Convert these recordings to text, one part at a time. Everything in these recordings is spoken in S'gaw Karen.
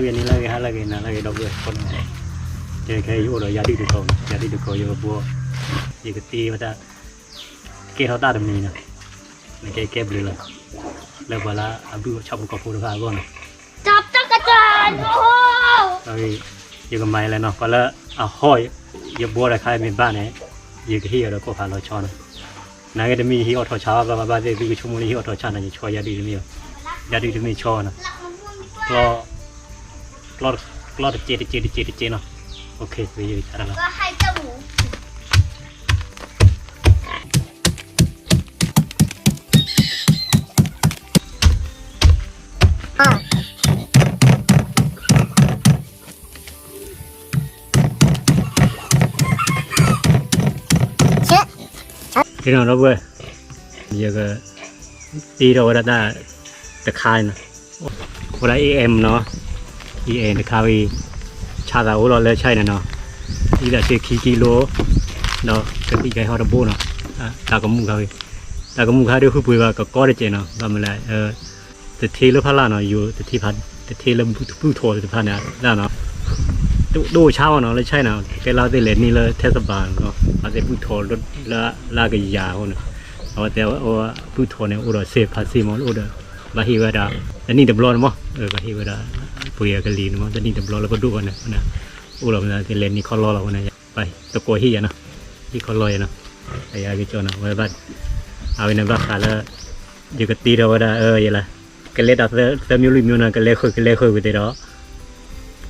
ကဲန့ၣ်လၢဂ့ၤ ဟါလၢဂ့ၤ နၤလၢဂ့ၤ ဒီပုၢ်ဝဲၢ်ခိၣ်နၢ်, ခဲခဲအံၤယအိၣ်ဒီးယၤဒုၣ်တကီၢ်, ယၤဒုၣ်တကီၢ် ယကဘှီ, ယကတ့ဝဲဒၣ် ကဲထီၣ်တၢ်တမံၤနီၤ, နကဲကဲဘျုးလီၤ, လၢပှၤလၢအဘုၣ်ဆၣ်ဖိကီၢ်ဖိတဖၣ်အဂီၢ်နီၤ. ယကမၤယလဲၣ်နီၤ, ပှၤလၢအဟီၣ် ယဘှီတခါမ့ၢ်ဘၣ်န့ၣ်, ယကဟ့ၣ်အီၤဒီးကိၢ်ဖးလီၤဆီနီၤ. နကဲတမ့ၢ်ယဟ့ၣ်အီၣ်ထီၣ်ဆါဘၣ်ဘၣ်ဘၣ်သ့ၣ် သုကဆိကမိၣ်လၢယဟ့ၣ်အီၣ်ထီၣ်ဆါန့ၣ် ယဆီယၤဒုၣ်တမ့ၢ်ဘၣ်, ယၤဒုၣ်တမ့ၢ်ဆီနီၤ. ကျီတကဲတကဲတကဲတကဲနီၤ. အိၣ်ခ့ ပကယဆါတၢ်လီၤ. ဒီပုၢ်ဝဲၢ်, ယကတ့ထီၣ်ဝဲဒၣ်တၢ်တခါနီၤ, ဝဲဒၣ် အံၣ်အဲမ် နီၤ, အံၣ်အဲမ် တခါဝံၤ, ဆါသးအိၣ်လီၤလၢဆါအံၤန့ၣ်နီၤ, အံသးဆၢခံကံလိ, ဒီးကသံၣ်ကဟဲဟီၣ်တဘိနီၤ, တၢ်ကမူၣ်ခါဝံၤ, တၢ်ကမူၣ်ခါဒုးဃုပှ့ၤဘၣ်ကကီတကဲးနီၤ, ဘၣ်မနုၤလဲၣ် တထ့လၢဖးလၢ်နီၤ, ယိၤတထ့ဖး, တထ့လၢဘုၣ်ထီၣ်တဖၣ်န့ၣ်လၢ်နီၤ, တအိၣ်ဆါဘၣ်နီၤ လၢဆါအံၤနီၤ, ကဲလၢသ့ၣ်လဲၤန့ၢ်လၢထဲသဘၣ်နီၤ, အဝဲသ့ၣ်ဘုၣ်ထီၣ်လၢလၢကယၤအဃိန့ၣ်, အဝဲသ့ၣ်ဘုၣ်ထီၣ်န့ၣ် အိၣ်ဒီးစဲးဖးစဲးမး အိၣ်ဒီး, ဘၣ်ဟ့ၣ်ဝဲဒၣ်, တနံၣ်တဘျီန့ၣ်မး, ဘၣ်ဟ့ၣ်ဝဲဒၣ်, ပှ့ၤအကလံၤန့ၣ်မး တနံၣ်တဘျီလၢပဒိၣ်ဃီန့ၣ်, အိၣ်လီၤမးသ့ၣ်လဲၤန့ၢ်ခီလီလီၤဃိန့ၣ်, သကိးဟ့ၣ်ယၤနီၤ, ဟ့ၣ်ခီလီယၤနီၤ, အယၤကကၠီနီၤ, ဝဲဘၣ်, အဝဲန့ၣ်ဘၣ်ဃးလၢ, ယကတ့ထီၣ်ဝဲဒၣ် ယဲလၢ, ကလဲၤတၢ်သၢမံၤလွံၢ်မံၤနီၤ, ကလဲၤဃုာ် ကလဲၤဃုာ်ဝံၤသ့ၣ်ဒီး,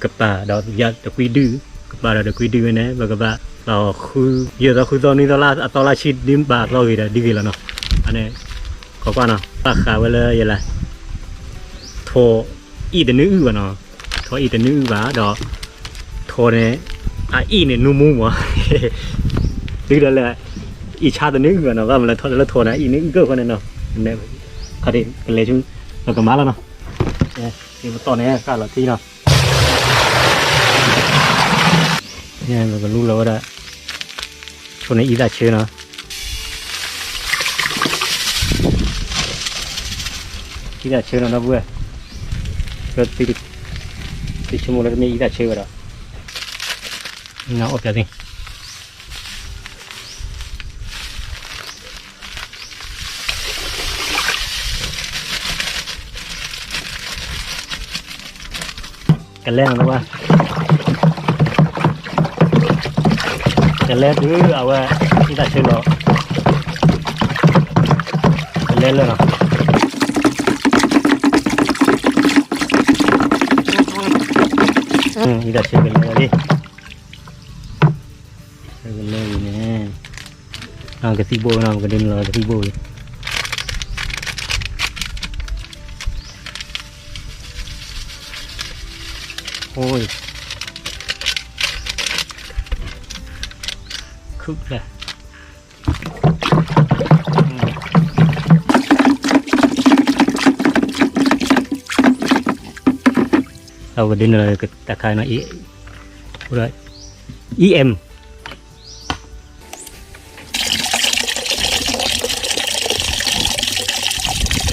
ကပာ်ဒီးယၤတကွံဒုၣ်, ကပာ်ဒီးတကွံဒုၣ်ဝဲန့ၣ် ပကဘၣ်ဃု, ယဲၢ်သီဃုသီနွံသီလၢအသီလၢဆံဒ်ဘၣ်အသီဂ့ၤဒီးဒ်ဂ့ၤလီၤနီၤ, အန့ၣ်, ကကွၢ်နီၤ ဘၣ်ဃးဝဲလၢယဲလၢ, ထိၣ်အံၣ်တနွံအုၣ်ဘၣ်နီၤ, ထိၣ်အံၣ်တနွံအုၣ်ဘၣ်ဒီး, ထိၣ်န့ၣ်, အအံၣ်န့ၣ်နူမူမး, တုၤဒီးလၢ, အံၣ်ဆါတနွံအုၣ်ဘၣ်နီၤ, ဘၣ်မနုၤလၢထိၣ်န့ၣ် အံၣ်နွံအုၣ်ကၢၢ်ဃိန့ၣ်နီၤ, ခါဒ်ကလဲၤဆူ, ပကမၤလီၤနီၤ, ပတီၢ်န့ၣ် ကၢ်လီၤထံနီၤ ပကလူလီၤဝဲဒၣ်, ဆိန့ၣ်အံသၣ်ဆၢနီၤ, အံသၣ်ဆၢနီၤ ဒီပုၢ်ဝဲၢ်, သုဆိကမိၣ်လၢတမ့ၢ်အံသၣ်ဆၢဝဲဒီး, အီၣ်ပၠးသ့ ကလဲၤနီၤဝဲ, ကလဲၤတုၤအဝဲ, အံသၣ်ဆၢလီၤ, ကလဲၤလၢနီၤ, အံသၣ်ဆၢကလဲၤလံ ကလဲၤန့ၣ်, ကသံၣ်ဘိနီၤ ပကဒုးနုာ်လီၤကသံၣ်ဘိလံ, ခုၣ်ဖျဲၣ် အဝဲဒ်န့ၣ်လီၤ တၢ်ခါနီၤ, အံၣ်အဲမ် န့ၣ်,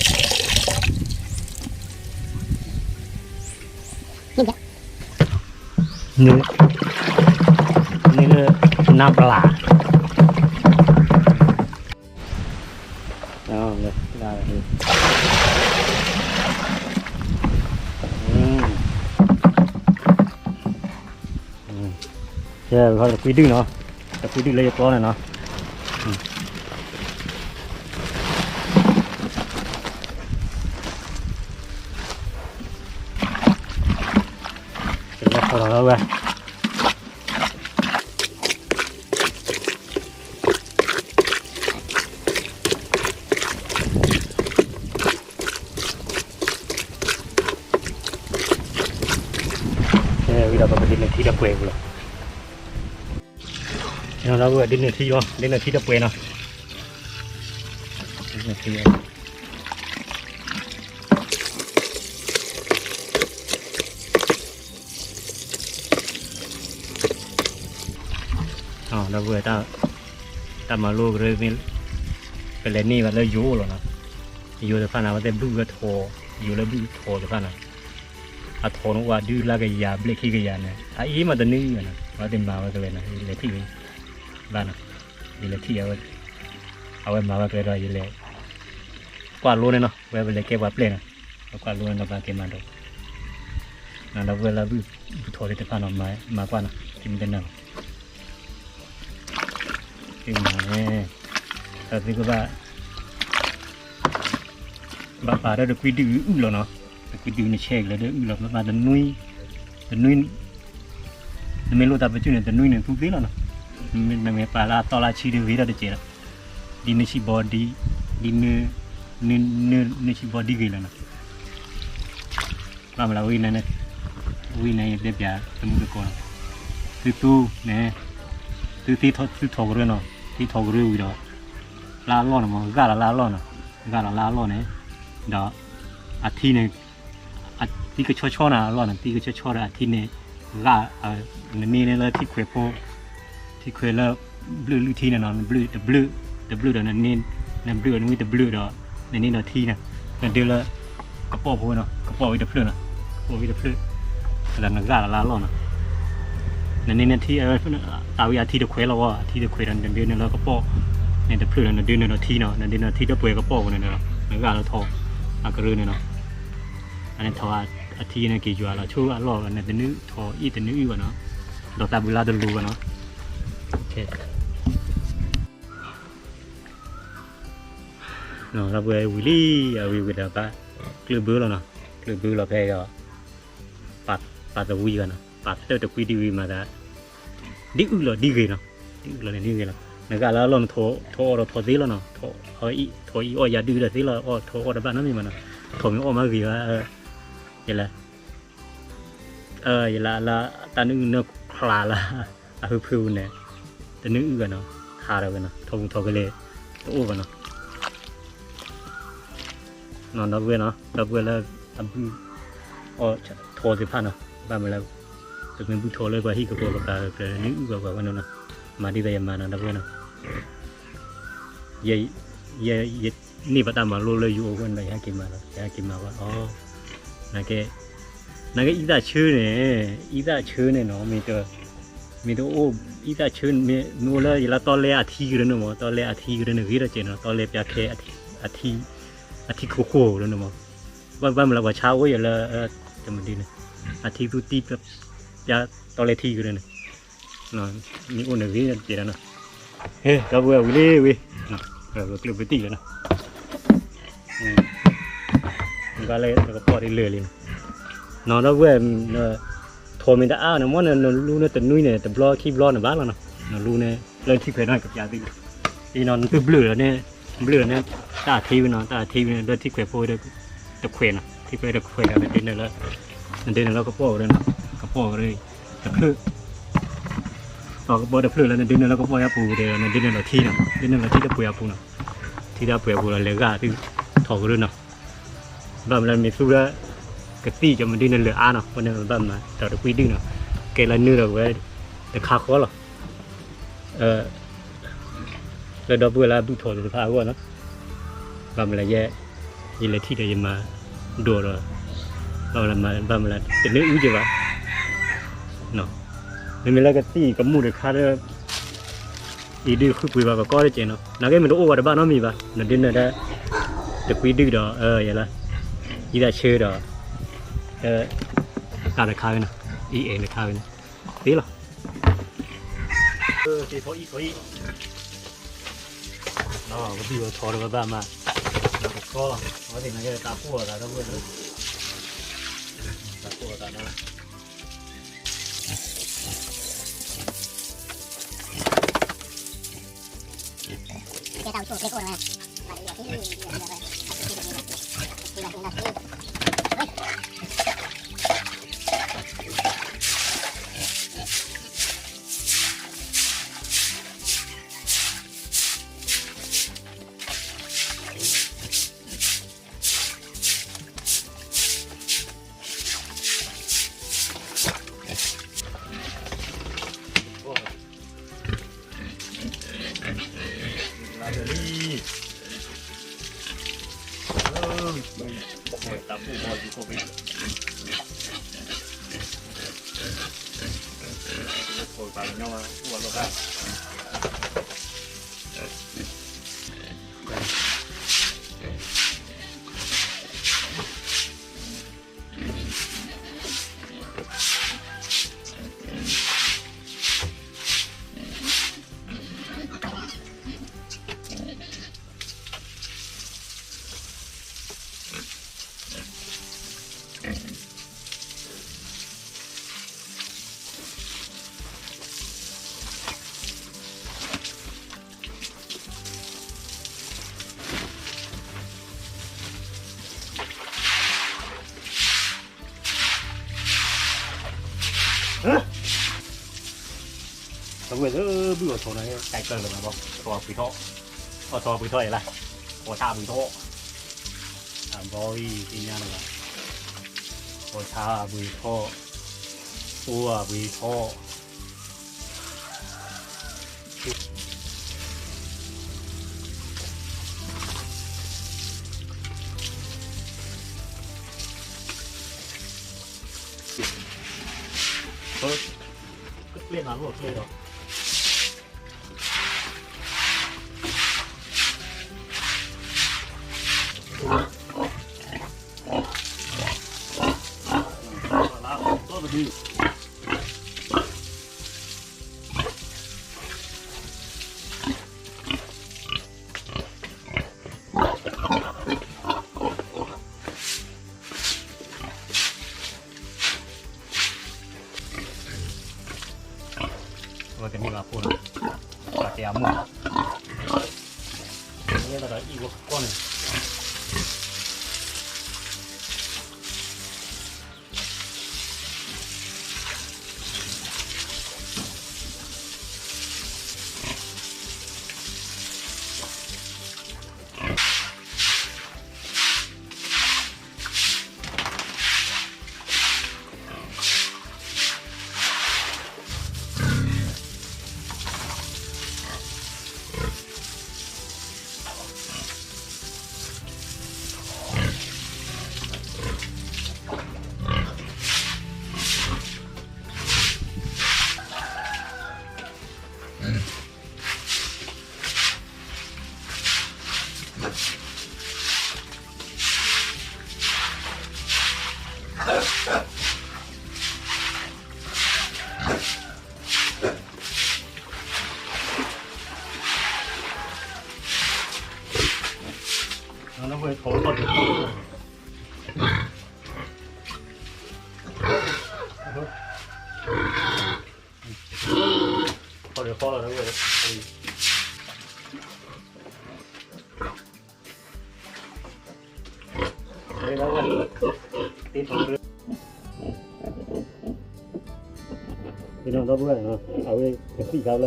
နၢ်ပျၢ် တကွံဒုၣ်နီၤ, တကွံဒုၣ်လၢယကျီန့ၣ်နီၤ, ကလဲၤဃီၤလီၤဝဲ ဝံၤဒီးပကဒုးနုာ်ထံဒီးပှဲၤပူၤလီၤ, ဒုးနုာ်ထံလီၤ ဒုးနုာ်ထံဒီးပှဲၤနီၤ, ဒီပုၢ်ဝဲၢ်, တၢ်မၤလိကရၢမ့ၢ်, ပလဲၤန့ၢ်ဘၣ်လၢယိၤလီၤနီၤ, ယိၤတဖၣ်န့ၣ် အဝဲသ့ၣ်ဘုၣ်ဝဲထိၣ်, ယိၤလၢဘုၣ်ထိၣ်တဖၣ်န့ၣ်, အထိးန့ၣ်အိၣ်အဒုလၢကယၤဘျဲၣ်ခံကယၤန့ၣ် အအံၤမးတနွံအံၤဘၣ်နီၤ, အဝဲသ့ၣ်မၤဝဲကလဲၤနီၤ, ယလဲၤထံၣ်ဝဲဘၣ်နီၤ, ယလဲၤထံၣ်အဝဲ, အဝဲမၤဝဲကလဲၤဒီးယလဲၤကွၢ်လိန့ၣ်နီၤ, ဝဲပလဲၤကဲပှၤပျဲၢ်နီၤ, ပကွၢ်လိန့ၣ်ဒီးပက့ၤမၤဒိး, နီၤဒီပုၢ်ဝဲၢ်လၢဘုၣ်ထီၣ်သ့ၣ်တဖၣ်နီၤ, မၤကွၢ်နီၤ, ကမ့ၢ်တနၢ်ဘၣ် သ့ၣ်မၤန့ၣ်, တၢ်သ့ၣ်ကဘၣ် ဘၣ်ပာ်ဒီးတကွံဒုအုၣ်လီၤနီၤ, တကွံဒုနဆဲးကလဲၤဒီးအုၣ်လီၤ, ဘၣ်တနွံ, တနွံ, နမ့ၢ်လိၣ်တၢ်ပစုၢ်န့ၣ် တနွံန့ၣ်သူသ့လီၤနီၤ, နမ့ၢ်ပာ်လၢအသီလၢအဆံတဂ့ၤထီၣ်တစဲးလီၤ, ဒ်နဆံးဘီဒ်, ဒ်န, န, နဆံးဘီဒ်ဂ့ၤလီၤနီၤ ဘၣ်မၤလၢဝံၤန့ၣ်, ဝံၤန့ၣ် ယတဲပျးတမုၢ်တကိးလီၤ, သုသူန့ၣ်, သုသ့ထီၣ်ကရၢနီၤ, သ့ထီၣ်ကရၢဝံၤဒီး, လၢအလီၢ်န့ၣ်မ့ၢ် ဂၢ်လီၤလၢအလီၢ်နီၤ, ဂၢ်လီၤလၢအလီၢ်န့ၣ်, ဒီး, အထံန့ၣ်, အသံကဆီဆီန့ၣ်အလီၢ်န့ၣ် သံကဆီဆီဒီးအထံန့ၣ်, ဂၢ်, နန့ၢ်န့ၢ်လၢထံခွဲးဖိ ထံခွဲးလၢ, ဘျုးလုၢ်ထံန့ၣ်နီၤ, နဘျုးတဘျုး, တဘျုးဒီးနန့ၢ်, နဘျုးနွံတဘျုးဒီး, နန့ၢ်ဒီးထံန့ၣ်, နဒၢလၢ, ကပီၢ်ဖိနီၤ, ကပီၢ်ဝံၤတဖျၢၣ်နီၤ, ကပီၢ်ဝံၤတဖျၢၣ်, ဒီးနဂၢ်လီၤလၢအလီၢ်နီၤ, နန့ၢ်န့ၢ်ထံ, သးဝံၤအထံတခွဲးလီၤဝဲ, အထံတခွဲးဒီးနဒၢန့ၢ်လၢကပီၢ်, န့ၣ်တဖျၢၣ်ဒီးနဒၢန့ၢ်ဒီးထံနီၤ, နဒၢန့ၢ်ထံတပှဲၤကပီၢ်ဝဲန့ၣ်ဒီး, နဂၢ်လီၤထီၣ်, အကရၢန့ၣ်နီၤ, အန့ၣ်ထီၣ်အထံန့ၣ်က့ၤယွၤလီၤ, ဆိအလီၢ်န့ၣ်တနုာ်ထီၣ်အံၤတနုာ်အံၤဘၣ်နီၤ, ဒီးသးဘုလါတလူၤဘၣ်နီၤ ဒီပုၢ်ဝဲၢ်ဝံၤလံ, အဝံၤဝံၤဒီးဘၣ်, ကျၢၢ်ဘၢလီၤနီၤ, ကျၢၢ်ဘၢလီၤဖဲဒီး, ပာ်သဝံဂၤနီၤ, ပာ်တၢၢ်တကွံဒံဝံၤမၤသး, ဒ်အုၣ်လီၤဒ်ဂ့ၤနီၤ, ဒ်အုၣ်လီၤန့ၣ်ဒ်ဂ့ၤလီၤ, နဂၢ်လၢအလီၢ်န့ၣ်, ထိးအီၣ်ဒီးထိးသ့လီၤနီၤ, ထိးအီၣ်ယၤဒုၣ်ဒီးသ့လီၤ, ထိးအီၣ်တဘၣ်နီတမံၤဘၣ်နီၤ, ထိးမ့ၢ်အီၣ်မးဂ့ၤဘၣ်, ယလဲၣ် ယလၢအလၢတၢ်နုၢ်နၢ်ချါလၢ အဟၢဖၢပူၤန့ၣ်, တနုၢ်အုၣ်ဘၣ်နီၤ, ဟးထီၣ်ဝဲနီၤ, ထိးပူၤထိးကလဲၤ, တအိၣ်ဘၣ်နီၤ, နီၤဒီပုၢ်ဝဲၢ်နီၤ, ဒီပုၢ်ဝဲၢ်လၢအဘုၣ်အီၣ်ထိးသ့ၣ်တဖၣ်နီၤ, ဘၣ်မနုၤလၢ ပမ့ၢ်ဘုၣ်ထိးလၢပှၤဟံၣ်ကပီၤကပၤ နုၢ်အုၣ်ဘၣ်ပှၤဝဲနီၤနီၤ, မၤဒ်သိးယမၤနီၤ ဒီပုၢ်ဝဲၢ်နီၤ ယ, ယ, ယန့ၢ်ဘၣ်တၢ်မၤလိလၢယအိၣ်ဝဲန့ၣ်ဒီး ယဟဲက့ၤမၤလီၤ, ယဟဲက့ၤမၤဝဲအီၤ, နာ်က့, နာ်က့အံသၣ်ဆၢန့ၣ်, အံသၣ်ဆၢန့ၣ်နီၤ, မ့ၢ်တ, မ့ၢ်တအိၣ်, အံသၣ်ဆၢမ့ၢ်အိၣ်လၢယလၢတီလဲအထံကရၢန့ၣ်မး, တီလဲအထံကရၢန့ၣ်ဂ့ၤထီၣ်ကဲးနီၤ, တီလဲပျးခဲ, အထံ, အထံခိၣ်ဃိၣ်ကရၢန့ၣ်မး, ဘၣ်မနုၤလၢပှၤဆါအိၣ်ယၤလၢ, တမဒုန့ၣ်, အထံသူတံၢ်, ပျးတီလဲထံကရၢန့ၣ် မ့ၢ်အိၣ်န့ၣ်ဂ့ၤတကဲးနီၤ, ဟဲ ဒီပုၢ်ဝဲၢ်ဝံၤလံဝံၤ, ကျၢၢ်ဘၢတံၢ်လီၤနီၤ, ဘၣ်လၢနကပီၢ်ဒ်လၢာ်လံနီၤ, နီၤဒီပုၢ်ဝဲၢ်, ထိးမ့ၢ်တအါန့ၣ် မ့ၢ်နလူန့ၢ်တနွံန့ၣ် တဘျီခံဘျီန့ၣ်ဘၣ်လီၤနီၤ, နလူန့ၢ်လၢထံခွဲးနီၤကပျးသ့, အံၤနီၤ နသုဘျုးလီၤန့ၣ်, ဘျုးလီၤန့ၣ်, တၢ်အထံဝဲနီၤ, တၢ်အထံဝဲန့ၣ် လၢထံခွဲးဖိတခွဲးနီၤ, ထံခွဲးတခွဲးဒီး နဒၢန့ၢ်လၢကပီၢ်ကရၢနီၤ, ကပီၢ်ကရၢ, တဖျၢၣ် ဒီးကပီၢ်တဖျၢၣ်လၢနဒၢန့ၢ်လၢကပီၢ်ယါပူၤဒီး နဒၢန့ၢ်လီၤထံနီၤ, ဒၢန့ၢ်လီၤထံတပှဲၤအပူၤနီၤ, ထံတပှဲၤအပူၤဒီးလဲၤဂၢ်သုထီၣ်ကရၢနီၤ, ဘၣ်မနုၤလၢမ့ၢ်သူလၢ ကသံၣ်ကမၤဒ်န့ၣ်လၢအါနီၤ, အဃိန့ၣ်ဘၣ်မၤဒီးတကွံဒုၣ်နီၤ, ကဲလၢနုာ်ဒီးဝဲတခါဃီလီၤ. လၢဒီပုၢ်ဝဲၢ်လၢအဘုၣ်ထီၣ်သ့ၣ်တဖၣ်အဂီၢ်နီၤ, ဘၣ်မနုၤလၢယဲ, ယလဲၤထံၣ်ဒီးယမၤဒိးဒီး, ဘၣ်မနုၤလၢတန့ၢ်အုၣ်က့ၤဘၣ်, မ့မ့ၢ်လၢကသံၣ်ကမူၣ်တခါဒီး အံၤဒုးဃုပှ့ၤဘၣ်ကကီတကဲးနီၤ, နာ်က့မ့ၢ်တအိၣ်ဝဲတဘၣ်နီတမံၤဘၣ်, နဒုးနၢၤဒၣ်, တကွံဒုၣ်ဒီး ယဲလၢ, အံသၣ်ဆၢဒီး, တၢ်တခါဝဲနီၤ, အံၤအဲၣ်တခါဝဲန့ၣ်, သ့လီၤ. က့ၤထီၣ်အံၤထီၣ်အံၤ, ပဒုၣ်အီၤထီၣ်ဒီးပဘၣ်မၤ, ကီလီၤ, အဝဲသ့ၣ်နာ်က့တၢ်ကိၢ်အသးဒီပုၢ်ဝဲၢ်လၢ, တၢ်ကိၢ်အသးဒီ ကဲတၢ်အိၣ်ဆိၣ်ကျဲကိၢ်ဝဲ, လါလၢလံ, တၢ်ပူၣ်ဘီယူၤခိၣ်ဖံး ခိၣ်ပာ်ကညီမး ပူၣ်ဘီလိာ်သး သဝဲၢ်သၢဘုၣ်အီၣ်ထီၣ်န့ၣ် ကဲကၢလၢၤဘၣ်ဘီ ထီၣ်ပှံၤထီၣ် အီၣ်ထီၣ်ပှံၤထီၣ်အံၤလၢ အီၣ်ထီၣ်ပှံၤထီၣ် အဘီအံၤသ့ၣ်ညါလၢၤဘၣ် အီၣ်ထီၣ်ပှံၤထီၣ် အိၣ်ပှံၤထီၣ် ကျဲမၤလိကျဲဒီး အဝဲကန့ၢ်ဘၣ်ဖိလီၤ ပှၤတဲအမိၢ် မ့ၢ်လီၤဒီးအံၣ်ဝဲကီၢ်န့ၣ် ဒီပုၢ်ဝဲၢ် အဝဲကသံၣ်ခါလၢ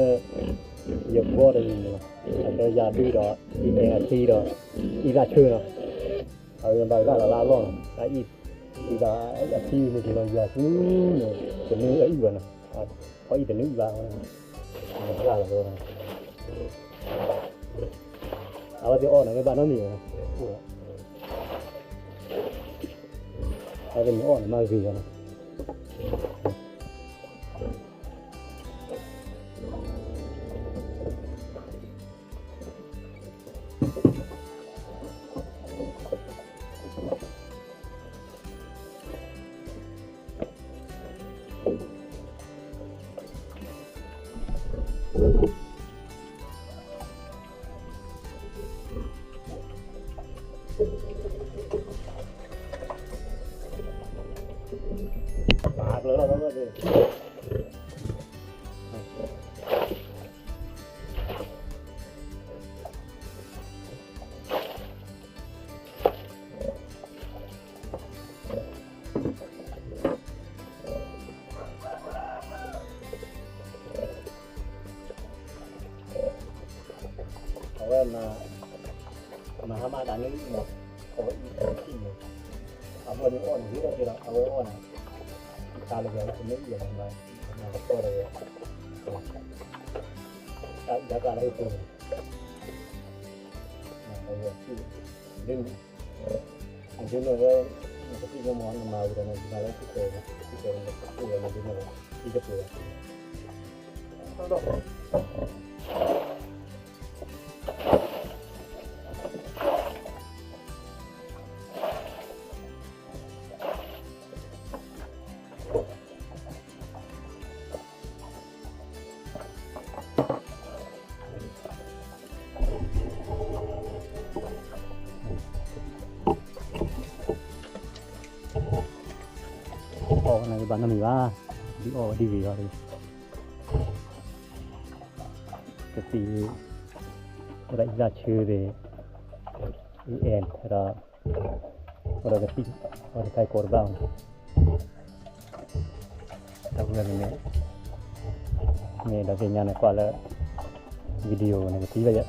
ယဘီတမံၤန့ၣ်လီၤ အတဲယၤဒုဒီး အံၤအဲၣ်အသံဒီး အံၤသးဆၢလီၤ အဝဲဘၣ်ဝဲဒၣ်လၢအလီၢ်လီၤ အအံၤ အံၤသးအံၤအသံန့ၣ်က့ၤလီၤယၤဆူန့ၣ် တနုအံၣ်ဘၣ်နီၤ ဖီအံၤတနုအံၣ်ဘၣ် အဝဲသ့ၣ်အီၣ်န့ၣ် မ့ၢ်ဘၣ်နီတမံၤဘၣ်နီၤ အဝဲသ့ၣ်မ့ၢ်အီၣ်န့ၣ် မၤဂ့ၤလီၤနီၤ အဝဲမၤ မၤဟါမၢ်တၢ်န့ၣ်အံၤမး အဝဲအံၤထံၣ်န့ၣ် အဝဲန့ၣ်အီၣ်န့ၣ် ဂ့ၤထီၣ်က့ၤဒီး အဝဲအီၣ်န့ၣ် တၢ်လၢယၤလၢတမ့ၢ်အံၤမး မၤကတီၢ်ဒီး တၢ်အံၤတၢ်ကျါလၢအပူၤန့ၣ် အဝဲထံၣ် ဒ်န့ၣ် နဒုးနၢ်လၢ နကသံၣ်ညိမး နမၤဝံၤဒီး နမၤလၢထံကျဲ ထံကျဲ နကသံၣ်လၢနဒုးနၢ်လီၤ သံတပှဲၤဘၣ်. အီၣ်နဘၣ်နီတမံၤဘၣ်, ဒ်အီၣ်ဝဲဒ်ဂ့ၤလီၤ, ကသံၣ် အိၣ်ဒီးအံသၣ်ဆၢသ့ၣ်, အံအဲၣ်ဒီး အိၣ်ဒီးကသံၣ် အိၣ်ဒီးတၢ်ကိးတဘၣ်အီၤ, တၢ်ဝဲန့ၣ် မ့ၢ်ဒီးသ့ၣ်ညါန့ၣ် ကွၢ်လၢ video န့ၣ် ကသံဘၣ်ယဲၢ်